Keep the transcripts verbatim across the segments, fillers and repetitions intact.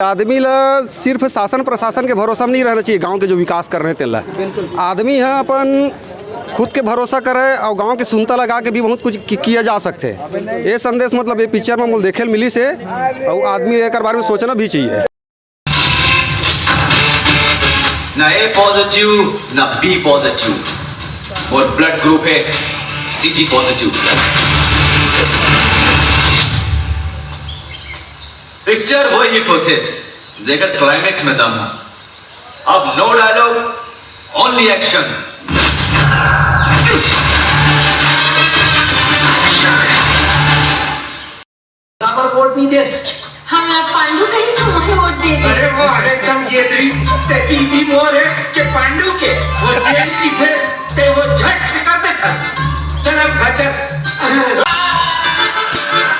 आदमी ला सिर्फ शासन प्रशासन के भरोसा में नहीं रहना चाहिए, गांव के जो विकास कर रहे हैं तेला। आदमी ह अपन खुद के भरोसा करे और गांव के सुनता लगा के भी बहुत कुछ कि-, किया जा सकते हैं। ये संदेश मतलब ये पिक्चर में मोला देखे ल मिलिस हे और आदमी एकर बारे में सोचना भी चाहिए। ना ए पॉजिटिव, ना बी पॉजिटिव। मोर ब्लड ग्रुप है सीजी पॉजिटिव। पिक्चर वो हिट होथे जेकर क्लाइमेक्स में दम हो। अब नो डायलॉग, ओनली एक्शन। बराबर वोट नहीं दे। हाँ, पांडू कहीं से हमारे वोट दे दे। अरे वो अरे चमकेदरी, ते बीबी मोर है के पांडू के, वो जेल की थे, ते वो झट से कर दे खस। चल अब घर चल।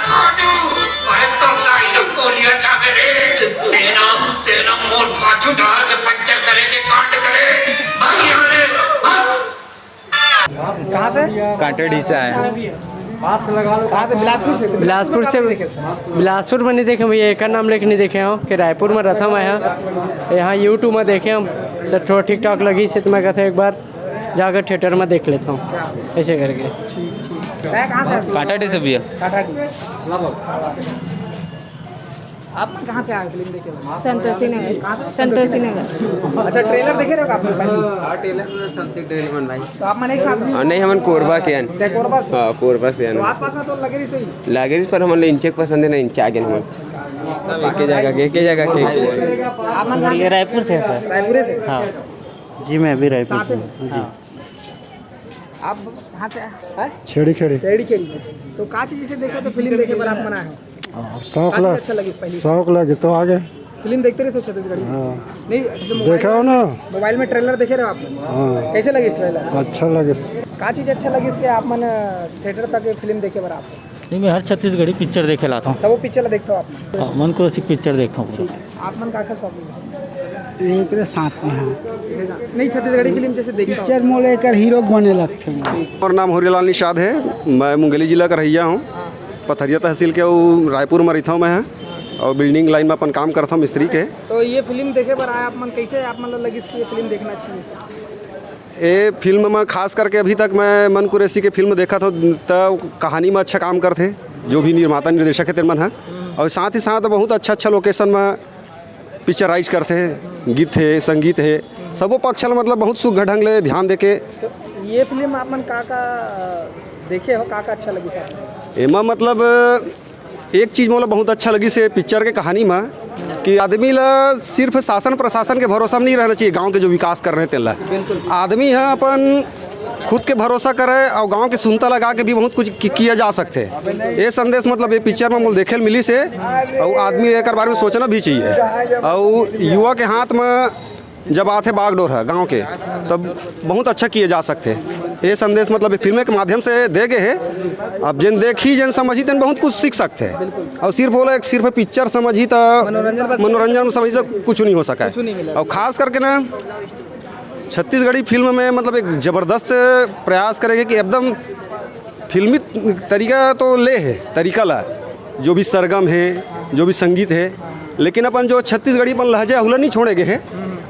पांडू, अरे तो साइड को लिया जावे रे। तेना, तेना मोर पाछू डाल के पंचर करे के कांड करे। भाग यहाँ रे, भाग। कहाँ से? कांटेडी से आए हैं। कहाँ से? बिलासपुर से। बिलासपुर से। बिलासपुर में नहीं देखे भैया, एक नाम लेके नहीं देखे हम कि रायपुर में रहता मैं यहाँ, यहाँ यूट्यूब में देखे हम तो थोड़ा ठीक ठाक लगी से, तो मैं कहते एक बार जाकर थिएटर में देख लेता हूँ, ऐसे करके। मैं कहाँ से? कांटेडी से भैया। कांटेडी। आप मन कहाँ से आए फिल्म देखे? संतोषी नगर। संतोषी नगर। अच्छा, ट्रेलर देखे रहे हो आप लोग पहले? हाँ, ट्रेलर में सबसे ट्रेलर मन भाई। तो आप मन एक साथ में? हाँ, नहीं, हमन कोरबा के आन। ते कोरबा से? हाँ, कोरबा से आन। तो आसपास में तो लगे रही सही। लागे रही, पर हमन ले इंचेक पसंद है ना, इंचे आगे हमन। के जगह के, के जगह के। आप मन कहाँ से? रायपुर से है सर। रायपुर से? हाँ जी, मैं अभी रायपुर साथ से में? हूँ। जी। आप कहाँ से आए? हैं? छेड़ी खेड़ी। छेड़ी खेड़ी से। तो का चीज इसे देखे तो फिल्म देखे पर आप मन आए हो? शौक का ला चीज अच्छा लगी पहली? शौक लगे तो आगे। फिल्म देखते रहे तो छत्तीसगढ़ी। हाँ। नहीं, जैसे मोबाइल देखा हो में, ना? मोबाइल में ट्रेलर देखे रहे आप मन? हाँ। कैसे लगी ट्रेलर? अच्छा लगे। का चीज अच्छा लगी कि आप मन थिएटर तक फिल्म देखे पर आप? नहीं, मैं हर छत्तीसगढ़ी पिक्चर देखे लाता हूँ। तब वो पिक्चर ला देखता हो आप मन? हाँ, मन को ऐसी पिक्चर देखता हूँ पूरा। आप मन का का शौक है? यहीं के साथ में है। नहीं, छत्तीसगढ़ी फिल्म जैसे देखता हो? पिक्चर मोले एकर हीरो बने लगते हैं। मोर नाम होरीलाल निषाद है। मैं मुंगेली जिला का रहइया हूँ। पथरिया तहसील के, वो रायपुर में रहता हूँ मैं। और बिल्डिंग लाइन में अपन काम करता हूँ मिस्त्री के। तो ये फिल्म देखे पर आए आप मन, कैसे आप मन ला लगिस कि ये फिल्म देखना चाहिए? ये फिल्म में खास करके अभी तक मैं मन कुरैशी के फिल्म देखा था, त कहानी में अच्छा काम करते, जो भी निर्माता निर्देशक है तेन मन है। और साथ ही साथ बहुत अच्छा अच्छा लोकेशन में पिक्चराइज करते हैं, गीत है, संगीत है, सबो पक्ष ला मतलब बहुत सुघर ढंग ले ध्यान देके। तो ये फिल्म आप मन का का देखे हो, का का अच्छा लगी सर? एमा मतलब एक चीज मोला बहुत अच्छा लगी से पिक्चर के कहानी में कि आदमी ला सिर्फ शासन प्रशासन के भरोसा में नहीं रहना चाहिए, गांव के जो विकास कर रहे हैं तेला। आदमी है अपन खुद के भरोसा करे और गांव के सुनता लगा के भी बहुत कुछ कि-, किया जा सकते हैं। ये संदेश मतलब ये पिक्चर में मोला देखे ल मिली से, और आदमी एकर बारे में सोचना भी चाहिए। और युवा के हाथ में जब आथे बागडोर है गांव के, तब बहुत अच्छा किए जा सकते हैं। ये संदेश मतलब फिल्म के माध्यम से दे गए हैं। अब जिन देखी जिन समझी तेन बहुत कुछ सीख सकते हैं। और सिर्फ बोला एक सिर्फ पिक्चर समझी तो मनोरंजन में समझी तो कुछ नहीं हो सका है। और खास करके ना छत्तीसगढ़ी फिल्म में मतलब एक जबरदस्त प्रयास करेंगे कि एकदम फिल्मी तरीका तो ले है, तरीका ला, जो भी सरगम है, जो भी संगीत है, लेकिन अपन जो छत्तीसगढ़ी अपन लहजा हुला नहीं छोड़े गए हैं।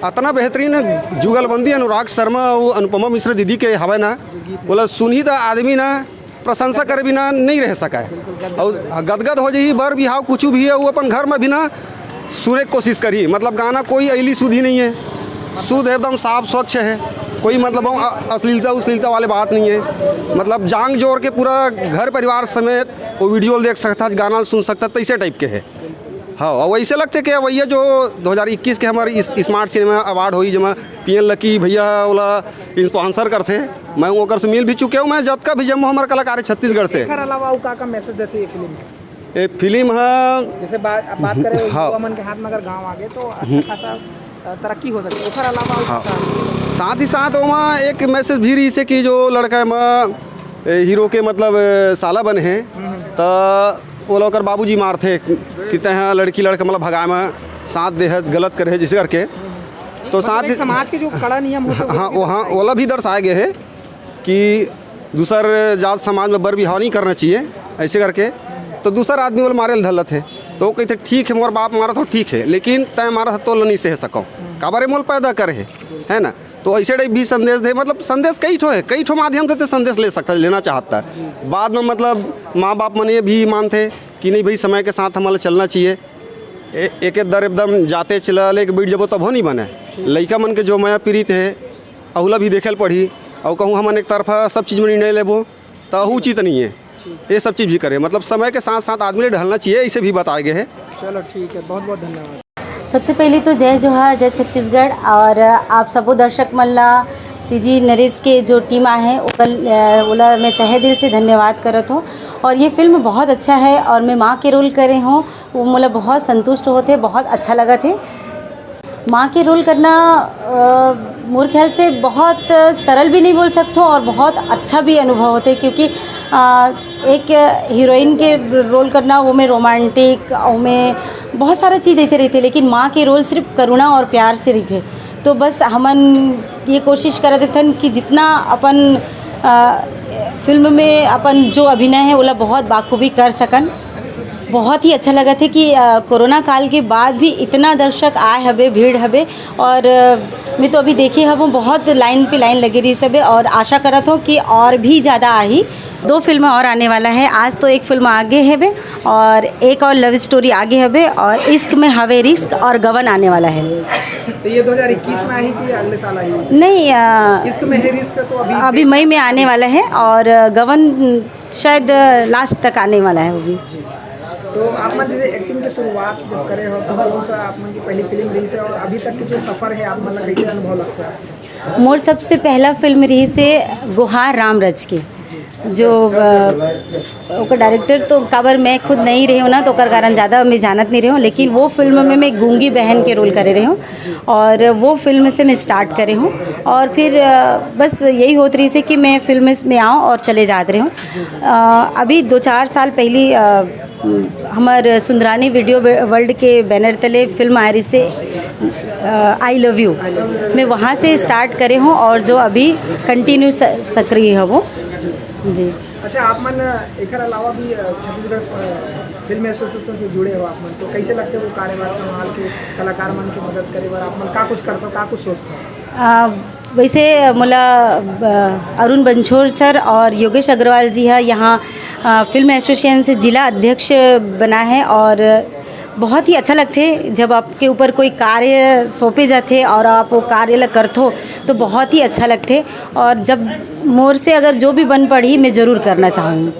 अतना बेहतरीन जुगलबंदी अनुराग शर्मा और अनुपमा मिश्र दीदी के हवे ना, बोला सुनही त आदमी ना प्रशंसा करे बिना नहीं रह सका है। और गदगद हो जाही, बर बिहाव कुछ भी है, वो अपन घर में भी ना सुने के कोशिश करी। मतलब गाना कोई अली शुद्ध ही नहीं है, शुद्ध एकदम साफ स्वच्छ है, कोई मतलब अ-, अश्लीलता उश्लीलता वाले बात नहीं है। मतलब जांग जोर के पूरा घर परिवार समेत वो वीडियो देख सकता, गाना सुन सकता, तैसे टाइप के है। हाँ, और वैसे लगते कि भैया जो दो हज़ार इक्कीस के हमारे इस स्मार्ट सिनेमा अवार्ड होई, जेमा पीएन लकी भैया ओला स्पॉन्सर करथे, मैं ओकर से मिल भी चुके हूँ। मैं जतका भी जम्मो हमारे कलाकार है छत्तीसगढ़ से। एकर अलावा अउ का का मैसेज देते ये फिल्म? ये फिल्म है जैसे बात, आप बात करें हाँ। युवा मन के हाथ में अगर गांव आ गए तो अच्छा खासा अ, तरक्की हो सकती है। ओकर अलावा अउ हाँ। का? साथ ही साथ वहाँ एक मैसेज भी रही से कि जो लड़का है माँ ए, हीरो के मतलब ए, साला बने हैं, त ओला ओकर बाबूजी मारथे कि तैं लड़की लड़का मतलब भगाए में साथ दे है, गलत करे है, जिसे करके। तो साथ एक समाज के जो कड़ा नियम होते हैं, हाँ, वहाँ ओला भी दर्शाया गया है कि दूसर जात समाज में बर बिहाव नहीं करना चाहिए, ऐसे करके। तो दूसर आदमी ओला मारे ल धलत है। तो कहिथे, "ठीक हे, मोर बाप मारत हो, ठीक हे, लेकिन तैं मारत हो, तोला नहीं सह सकव, काबर ए मोला पैदा करे हे, है ना?" तो ऐसे टाइप भी संदेश दे, मतलब संदेश कई ठो है, कई ठो माध्यम से ते संदेश ले सकता है, लेना चाहता है। बाद में मतलब माँ बाप मन ये भी मानथे कि नहीं भाई, समय के साथ हमला चलना चाहिए। ए-, एक एक दर एकदम जाते चला ले बैठ जबो तभो नहीं बने। लइका मन के जो मया पीरित है, अहुला भी देखे ल पड़ही। और कहूँ हमन एक तरफा सब चीज में निर्णय लेबो, तो अहू उचित नहीं है। ये सब चीज भी करे, मतलब समय के साथ साथ आदमी ले ढलना चाहिए, इसे भी बताए गए हैं। चलो ठीक है, बहुत बहुत धन्यवाद। सबसे पहले तो जय जोहार, जय छत्तीसगढ़। और आप सबो दर्शक मन ला, सीजी नरेश के जो टीम आए हैं, ओकर, अ, ओला मैं तहे दिल से धन्यवाद करत हूँ। और ये फिल्म बहुत अच्छा है और मैं माँ के रोल करे हूँ, वो मोला बहुत संतुष्ट होते, बहुत अच्छा लगत है। माँ के रोल करना, अ, मोर ख्याल से बहुत सरल भी नहीं बोल सकते हो और बहुत अच्छा भी अनुभव होते, क्योंकि, अ, एक हीरोइन के रोल करना, वो में रोमांटिक, वो में बहुत सारा चीज़ ऐसे रहिथे, लेकिन माँ के रोल सिर्फ करुणा और प्यार से रहिथे। तो बस हमन ये कोशिश करत हन कि जितना अपन, अ, फिल्म में अपन जो अभिनय है, ओला बहुत बाखूबी कर सकन। बहुत ही अच्छा लगत है कि, अ, कोरोना काल के बाद भी इतना दर्शक आए हबे, भीड़ हबे, और, अ, मैं तो अभी देखे हबो, बहुत लाइन पे लाइन लगे रहिस हबे, और आशा करत हूँ कि और भी ज़्यादा आही। दो फिल्म और आने वाला है, आज तो एक फिल्म आगे हबे और एक और लव स्टोरी आगे हबे, और इश्क में हवे रिस्क और गवन आने वाला है। तो ये दो हज़ार इक्कीस में आई कि अगले साल आई? नहीं, अ, इश्क में है रिस्क तो अभी अभी मई में आने वाला है, और गवन शायद लास्ट तक आने वाला है वो भी। जी। तो आप मन जैसे एक्टिंग की शुरुआत जब करे हो, तो कौन सा आप मन की पहली फिल्म रहिस है और अभी तक की जो सफर है, आप मन ला कैसे अनुभव लगता है? मोर सबसे पहला फिल्म रहिस हे गोहार राम रच के, जो, अ, ओकर डायरेक्टर तो काबर मैं खुद नहीं रही हूँ ना, तो ओकर कारण ज़्यादा मैं जानत नहीं रही हूँ, लेकिन वो फिल्म में मैं गूंगी बहन के रोल करे रही हूँ और वो फिल्म से मैं स्टार्ट करे हूँ। और फिर, अ, बस यही होत रहिस हे कि मैं फिल्म में आऊँ और चले जात रही हूँ। अ, अभी दो चार साल पहली, अ, हमर सुंदरानी वीडियो वे-, वर्ल्ड के बैनर तले फिल्म आए रहिस हे, अ, आई लव यू। मैं वहाँ से स्टार्ट करे हूँ और जो अभी कंटिन्यू स-, सक्रिय है वो। जी। अच्छा, आप मन एकर अलावा भी, अ, छत्तीसगढ़, अ, फिल्म एसोसिएशन से जुड़े हो आप मन, तो कैसे लगते वो कार्यभार संभाल के कलाकार मन की मदद करे बर आप मन का कुछ करते हो, का कुछ सोचते हो? अ, वैसे मोला, अ, अरुण बंछोर सर और योगेश अग्रवाल जी हा यहाँ, अ, फिल्म एसोसिएशन से जिला अध्यक्ष बना है और बहुत ही अच्छा लगथे जब आपके ऊपर कोई कार्य सौंपे जाथे और आप वो कार्य ला करथो, तो बहुत ही अच्छा लगथे। और जब मोर से अगर जो भी बन पड़ही, मैं जरूर करना चाहूँगी।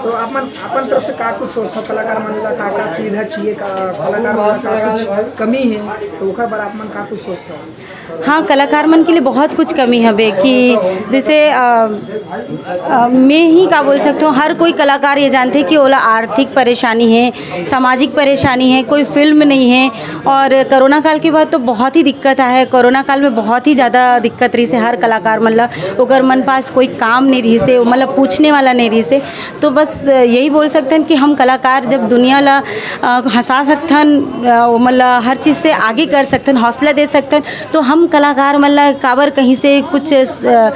तो आप मन अपन तरफ से का कुछ सोचथव, कलाकार मन ला का का सुविधा चाहिए, का कलाकार मन ला का कुछ कमी है, तो ओकर बर आप मन का कुछ सोचथव? हाँ, कलाकार मन के लिए बहुत कुछ कमी हवे कि जैसे, अ, अ, मैं ही का बोल सकती हूँ, हर कोई कलाकार ये जानथे कि ओला आर्थिक परेशानी है, सामाजिक परेशानी है, कोई फिल्म नहीं है। और कोरोना काल के बाद तो बहुत ही दिक्कत आहे। कोरोना काल में बहुत ही ज़्यादा दिक्कत रहिस हे हर कलाकार मन ला, ओकर मन पास कोई काम नहीं रहिस हे, मतलब पूछने वाला नहीं रहिस हे। तो बस यही बोल सकथन कि हम कलाकार जब दुनिया ला, अ, हंसा सकथन, अ, ओमन ला हर चीज़ से आगे कर सकथन, हौसला दे सकथन, तो हम कलाकार मन ला काबर कहीं से कुछ, अ, अ,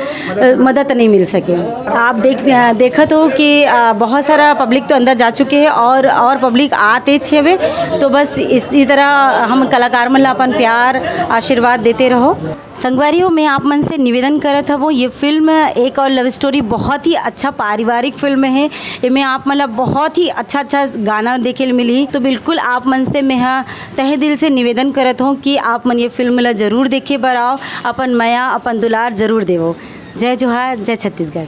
मदद नहीं मिल सके। आप देख, अ, देखत हो कि, अ, बहुत सारा पब्लिक तो अंदर जा चुके हैं और, और पब्लिक आते छेवे, तो बस इसी तरह हम कलाकार मन ला अपन प्यार, आशीर्वाद देते रहो। संगवारी हो, मैं आप मन से निवेदन करत हवो, ये फिल्म एक और लव स्टोरी बहुत ही अच्छा पारिवारिक फिल्म है। एमे आप मन ला बहुत ही अच्छा अच्छा गाना देखे ल मिलही, तो बिल्कुल आप मन से मैं हा तहे दिल से निवेदन करत हूँ कि आप मन ये फिल्म ला जरूर देखे बर आओ, अपन मया, अपन दुलार जरूर देवो। जय जोहार, जय छत्तीसगढ़।